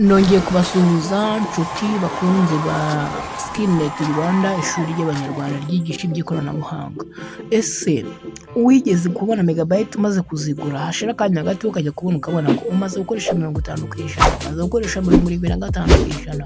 Nongeye kubasuhuza nshuti bakunzi ba Skillnet Rwanda, ishuri ry'Abanyarwanda ryigisha iby'ikoranabuhanga. Ese wigeze kubona megabyte umaze kuzigura, hashira akanya gato ukajya kubona ukabona ngo umaze gukoresha 50%, umaze gukoresha 75%,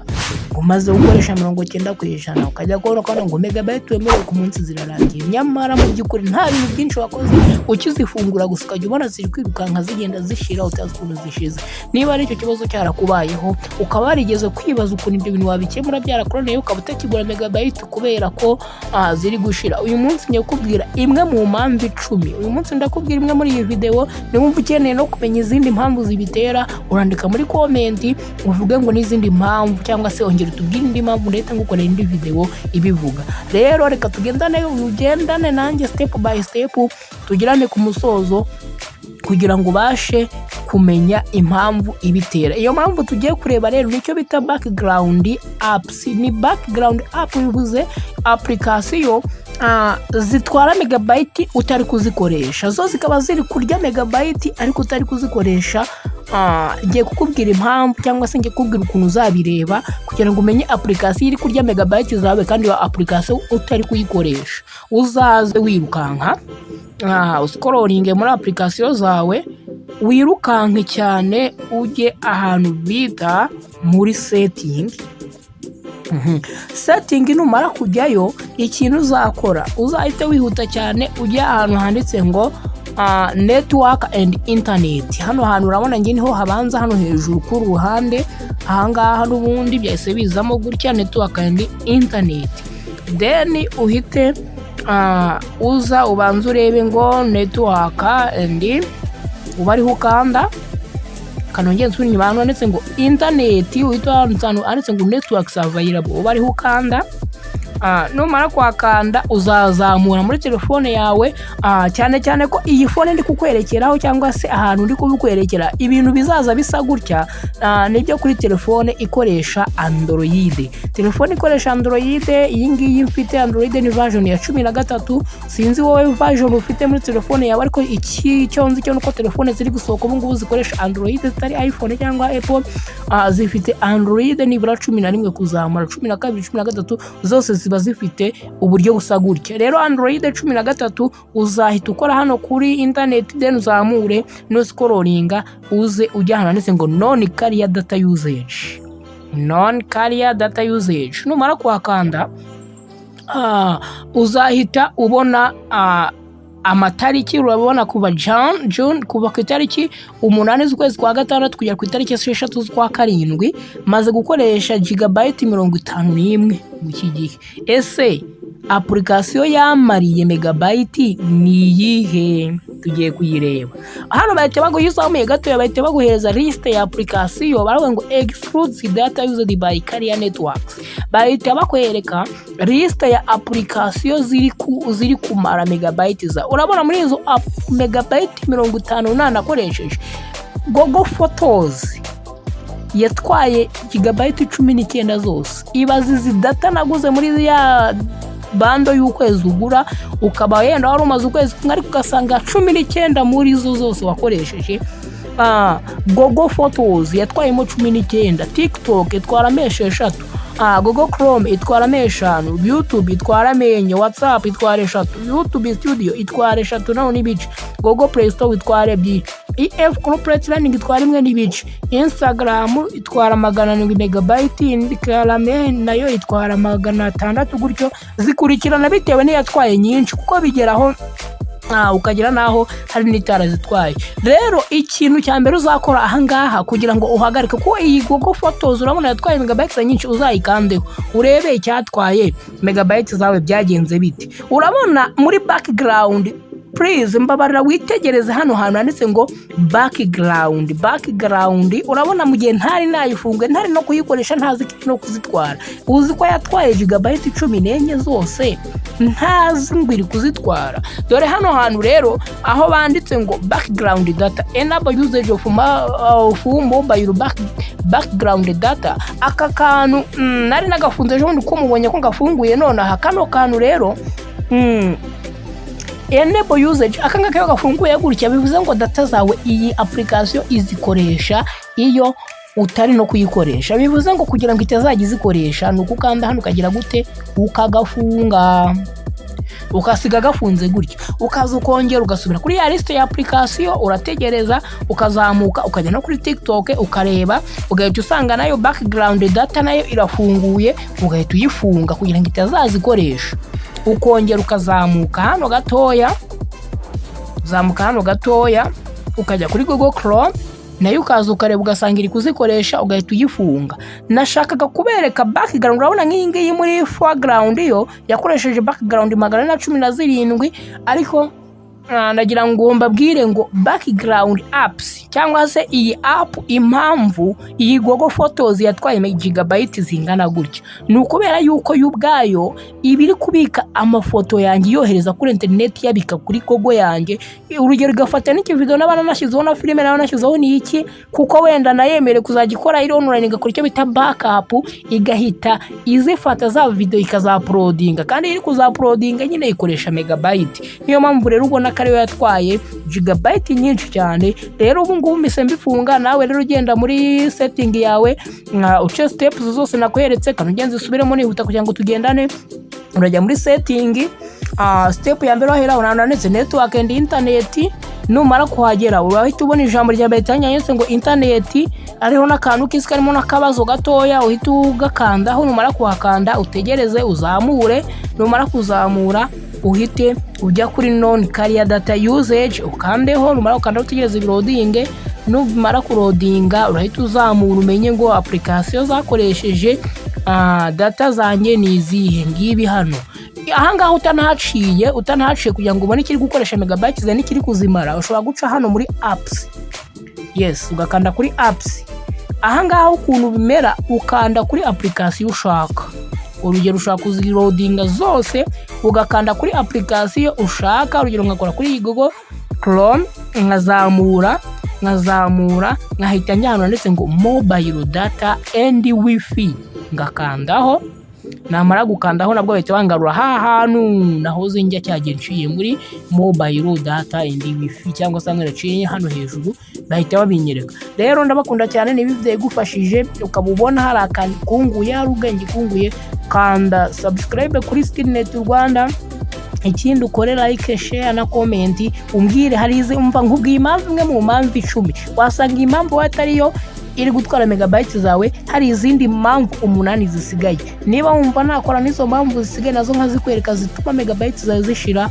umaze gukoresha 90%, ukajya kubona ukabona ngo megabyte wemerewe ku munsi zirarangiye, nyamara mu by'ukuri nta bintu byinshi wakoze, ukizifungura gusa ukajya ubona ziri kwirukanka zigenda zishira utazi ukuntu zishize? Niba ari icyo kibazo cyarakubayeho, ukaba warigeze kwibaza ukuntu ibyo bintu wabikemura byarakunaniye, ukaba utakigura megabyte kubera ko ziri gushira, uyu munsi ngiye kukubwira imwe mu mpamvu 10. Uyu munsi ndakubwira imwe muri iyi videwo. Niba ukeneye no kumenya izindi mpamvu zibitera, urandika muri comment uvuge ngo n'izindi mpamvu, cyangwa se ongera utubwire indi mpamvu, ndahita ngukorera indi videwo ibivuga. Rero reka tugendane, ugendane nanjye step by step, tugirane ku musozo kugira ngo ubashe kumenya impamvu ibitera. Iyo mpamvu tugiye kureba rero nicyo bita background apps. Ni background app bivuze application zitwara megabyte utari kuzikoresha, zo zikaba ziri kurya megabyte ariko utari kuzikoresha. Ngiye kukubwira impamvu, cyangwa se ngiye kukubwira ukuntu uzabireba kugira ngo umenye application iri kurya megabyte zawe kandi iyo application utari kuyikoresha. Uzaze wirukanka uscrollinge muri application zawe, wirukanke cyane ujye ahantu bita muri setting. Setting numara kujyayo, ikintu uzakora, uzahita wihuta cyane ujye ahantu handitse ngo network and internet. Hano hantu urabona nge niho habanza, hano hejuru ku ruhande ahangaha, n'ubundi byahise bizamo gutya, network and internet. Then uhite uza ubanza urebe ngo network and, uba ariho ukanda. Kanongere nsubire inyuma ahantu handitse ngo internet, uhita ahantu handitse ngo networks available, uba ariho ukanda. Numara kuhakanda uzazamura muri telefone yawe, cyane cyane ko iyi phone ndi kukwerekeraho, cyangwa se ahantu ndi kubikwerekera, ibintu bizaza bisa gutya nibyo kuri telefone ikoresha Android. Telefone ikoresha Android, iyi ngiyi mfite Android ni version ya 13. Sinzi wowe version ufite muri telefone yawe, ariko iki icyo nzi cyo nuko telefone ziri gusohoka ubu ngubu zikoresha Android zitari iPhone cyangwa Apple, zifite Android nibura 11 kuzamura, 12, 13, zose ziba zifite uburyo busa gutya. Rero Android 13, uzahita ukora hano kuri internet, then uzamure nuscrollinga uze ujya ahantu handitse ngo non carrier data usage. Non carrier data usage, numara kuhakanda uzahita ubona amatariki. Urabona kuva June, kuva ku itariki 8 z'ukwezi kwa gatandatu kugera ku itariki 6 z'ukwa karindwi, maze gukoresha gigabyte 51 mu iki gihe. Ese application yamariye megabyte ni iyihe? Tugiye kuyireba hano. Bahita baguha, iyo uzamuye gatoya bahita baguhereza liste ya application. Baravuga ngo "excludes data used by carrier networks". Bahita bakwereka liste ya application ziri kumara megabyte za. Urabona muri izo megabyte 54 nakoresheje, Google Photos yatwaye gigabyte 19 zose. Ibaze izi data naguze muri ya bundle y'ukwezi ugura, ukaba yenda wari umaze ukwezi kumwe, ariko ugasanga 19 muri zo zose wakoresheje. Google Photos yatwayemo 19, TikTok itwaramo 6, Google Chrome itwaramo 5, YouTube itwaramo 4, WhatsApp itwara 3, YouTube Studio itwara 3 naho n'ibice, Google Play Store itwara 2, EF Corporate Learning itwara 1 n'ibice, Instagram itwara 700 megabyte, Karame nayo itwara 600, gutyo zikurikirana bitewe n'iyatwaye nyinshi, kuko bigeraho ukagera n'aho hari n'itara zitwaye. Rero ikintu cya mbere uzakora ahangaha kugira ngo uhagarike, kuko iyi Google Photos urabona yatwaye megabyte nyinshi, uzayikandeho urebe icyatwaye megabyte zawe byagenze bite. Urabona muri background, please mbabarira witegereze hano hantu handitse ngo background. Background urabona mu gihe ntari nayifunguye, ntari no kuyikoresha, ntazi no kuzitwara, uzi ko yatwaye gigabyte 14 zose ntazi ngo iri kuzitwara? Dore hano hantu rero aho banditse ngo "background data, enable usage of mobile background data". Aka kantu nari nagafunze ejo bundi, ko mubonye ko gafunguye nonaha. Kano kantu rero, enable usage, aka ngaka iyo gafunguye gutya bivuze ngo data zawe iyi application izikoresha iyo Utari no kuyikoresha. Bivuze ngo kugira ngo itazajya izikoresha ni uko ukanda hano, ukagira gute? Ukagafunga, ukasiga gafunze gutya. Ukaza ukongera ugasubira kuri ya lisite ya application, urategereza, ukazamuka, ukajya no kuri TikTok, ukareba, ugahita usanga nayo background data nayo irafunguye, ugahita uyifunga kugira ngo itazazikoresha. Ukongera ukazamuka hano gatoya, uzamuka hano gatoya, ukajya kuri Google Chrome, nayo ukaza ukareba, ugasanga iri kuzikoresha, ugahita uyifunga. Nashakaga kubereka background. Urabona nk'iyi ngiyi muri foreground yo yakoresheje background 417, ariko nagira ngo mbabwire ngo background apps cyangwa se iyi app, impamvu iyi Google Photos yatwaye gigabyte zingana gutya ni ukubera yuko yo ubwayo iba iri kubika amafoto yanjye, yohereza kuri interineti, yabika kuri Google yanjye. Urugero, igafata n'ikivido n'abana nashyizeho, na filime nawe nashyizeho, ni iki, kuko wenda nayemere kuzajya ikora iri online, igakora icyo bita backup, igahita izifata za video ikazauploadinga. Kandi iri kuzauploadinga nyine ikoresha megabyte. Niyo mpamvu rero ubona ko ariyo yatwaye gigabyte nyinshi cyane. Rero ubu ngubu mpise mbifunga. Nawe rero ugenda muri setting yawe, uce steps zose nakweretse. Kandi ugenza usubiremo nihuta kugira ngo tugendane. Urajya muri setting, step ya mbere wahera ahantu handitse "network and internet". Numara kuhagera, urahita ubona ijambo rya mbere ryanditse ngo "internet", ariho n'akantu k'isi karimo n'akabazo gatoya, uhita ugakandaho. Numara kuhakanda, utegereze, uzamure. Numara kuzamura, uhite ujya kuri non carrier data usage, ukandeho. Numara gukanda, utegereze biloadinge. Numara kuloadinga, urahita uzamura, umenye ngo application zakoresheje data zanjye ni izihe. Ngibi hano. Ahangaha utanahaciye kugira ngo ubone ikiri gukoresha megabyte zawe n'ikiri kuzimara, ushobora guca hano muri apps, yes, ugakanda kuri apps. Ahangaha ukuntu bimera, ukanda kuri application ushaka. Urugero, ushaka kuziloadinga zose, ugakanda kuri application ushaka. Urugero, nkakora kuri iyi Google Chrome, nkazamura, nkazamura, nkahita njya ahantu handitse ngo "mobile data and WiFi", ngakandaho. Namara gukandaho, nabwo bahita bangarura ha hantu nahoze njya cyagiye nciye muri mobile data and WiFi, cyangwa se hamwe naciye hano hejuru, bahita babinyereka. Rero ndabakunda cyane. Niba ibyo bigufashije, ukaba ubona hari akantu kunguye, hari ubwenge kunguye, kanda subscribe kuri Skillnet Rwanda. Ikindi ukore like, share na comment, umbwire hari izi umva nkubwiye impamvu, imwe mu mpamvu 10. Wasanga iyi mpamvu wowe atariyo iri gutwara megabyte zawe, hari izindi mpamvu 8 zisigaye. Niba wumva nakora n'izo mpamvu zisigaye nazo nkazikwereka zituma megabyte zawe zishira,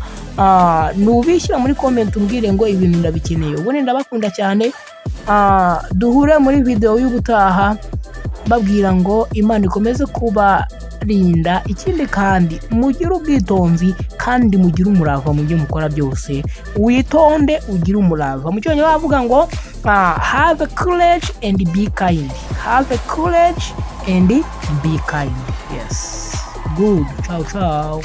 nubishyira muri comment, umbwire ngo ibintu ndabikeneye. Ubundi ndabakunda cyane. Duhure muri video y'ubutaha. Babwira ngo Imana ikomeze kubarinda. Ikindi kandi, mugire ubwitonzi kandi mugire umurava mu byo mukora byose. Witonde, ugire umurava. Mu Cyongereza bavuga ngo "Have courage and be kind." Have courage and be kind. Yes, good. Ciao ciao.